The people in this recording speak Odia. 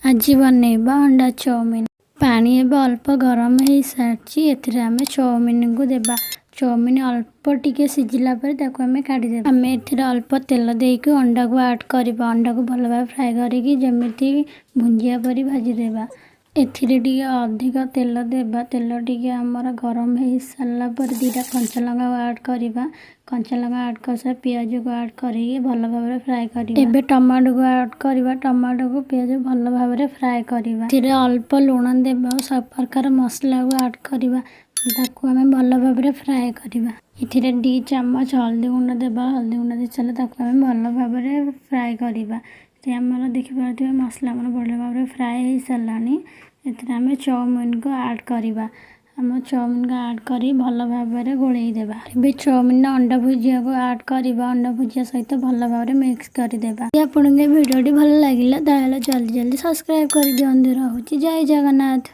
ଆଜି ବନେଇବା ଅଣ୍ଡା ଚାଉମିନ। ପାଣି ଏବେ ଅଳ୍ପ ଗରମ ହେଇସାରିଛି। ଏଥିରେ ଆମେ ଚାଉମିନକୁ ଦେବା। ଚାଉମିନ ଅଳ୍ପ ଟିକେ ସିଝିଲା ପରେ ତାକୁ ଆମେ କାଢ଼ିଦେବା। ଆମେ ଏଥିରେ ଅଳ୍ପ ତେଲ ଦେଇକି ଅଣ୍ଡାକୁ ଆଡ଼୍ କରିବା। ଅଣ୍ଡାକୁ ଭଲ ଭାବେ ଫ୍ରାଏ କରିକି ଯେମିତି ଭୁଞ୍ଜିଆ ପରି ଭାଜିଦେବା। ଏଥିରେ ଟିକେ ଅଧିକ ତେଲ ଦେବା। ତେଲ ଟିକେ ଆମର ଗରମ ହେଇସାରିଲା ପରେ 2ଟା କଞ୍ଚା ଲଙ୍କା ଆଡ଼୍ କରିବା। କଞ୍ଚା ଲଙ୍କା ଆଡ଼୍ କରିସାରିଲା, ପିଆଜକୁ ଆଡ଼୍ କରିକି ଭଲ ଭାବରେ ଫ୍ରାଏ କରିବା। ଏବେ ଟମାଟୋକୁ ଆଡ଼୍ କରିବା। ଟମାଟୋକୁ, ପିଆଜ ଭଲ ଭାବରେ ଫ୍ରାଏ କରିବା। ଏଥିରେ ଅଳ୍ପ ଲୁଣ ଦେବା ଆଉ ସବୁ ପ୍ରକାର ମସଲାକୁ ଆଡ଼୍ କରିବା। ତାକୁ ଆମେ ଭଲ ଭାବରେ ଫ୍ରାଏ କରିବା। ଏଥିରେ 2 ଚାମଚ ହଳଦୀ ଗୁଣ୍ଡ ଦେବା। ହଳଦୀ ଗୁଣ୍ଡ ଦେଇସାରିଲେ ତାକୁ ଆମେ ଭଲ ଭାବରେ ଫ୍ରାଏ କରିବା। ସେ ଆମର ଦେଖିପାରୁଥିବେ, ମସଲା ଆମର ଭଲ ଭାବରେ ଫ୍ରାଏ ହେଇସାରିଲାଣି। ଏଥିରେ ଆମେ ଚାଉମିନକୁ ଆଡ଼୍ କରିବା। ଆମ ଚାଉମିନକୁ ଆଡ଼୍ କରି ଭଲ ଭାବରେ ଗୋଳେଇ ଦେବା। ଏବେ ଚାଉମିନ, ଅଣ୍ଡା ଭୁଜିଆକୁ ଆଡ଼୍ କରିବା। ଅଣ୍ଡା ଭୁଜିଆ ସହିତ ଭଲ ଭାବରେ ମିକ୍ସ କରିଦେବା। ଯଦି ଆପଣଙ୍କୁ ଏ ଭିଡ଼ିଓଟି ଭଲ ଲାଗିଲା, ତାହେଲେ ଜଲ୍ଦି ଜଲ୍ଦି ସବସ୍କ୍ରାଇବ୍ କରିଦିଅନ୍ତୁ। ରହୁଛି, ଜୟ ଜଗନ୍ନାଥ।